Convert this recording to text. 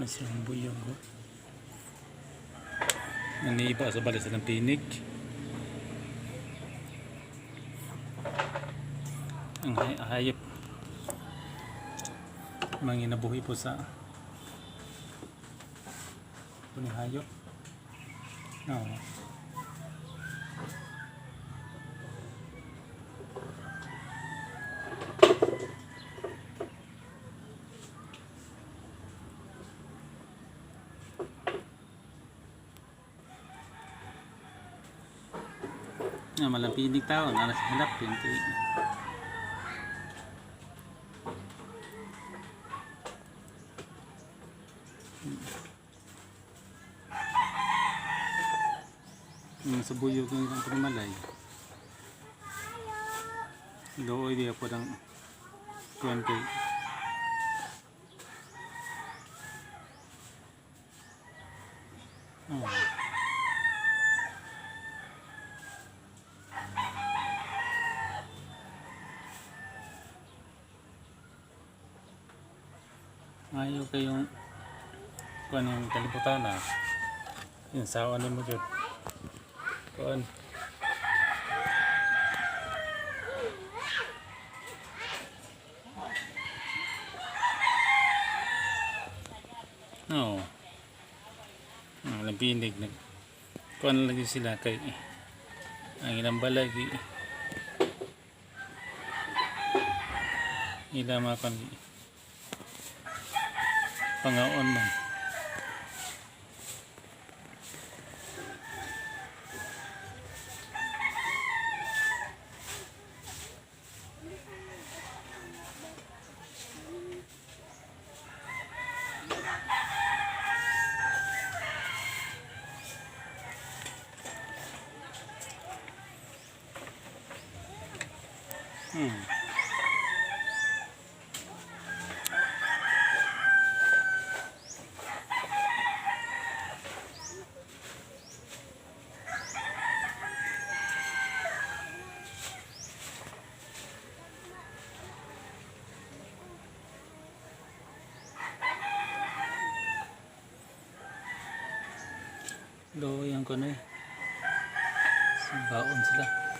Ano silang buyog, oh. Naniiba sa bala silang pinig. Ang hayop. Manginabuhi po sa kuning hayop. Oo. Ah, malampinig tao, nalas hanap pinti. Sa buyog ng ilang pagmalay. Looy di po ng kuwan kay Oh. Ayaw kayong kuan yung kalibutan na. Yung sawa ni mo jud. Kuan. Oo. Ang lampinig nag kuan lagi sila kay ang ilang balay ila mga kuan pangaon man. Do yung kuno eh. Baon sila.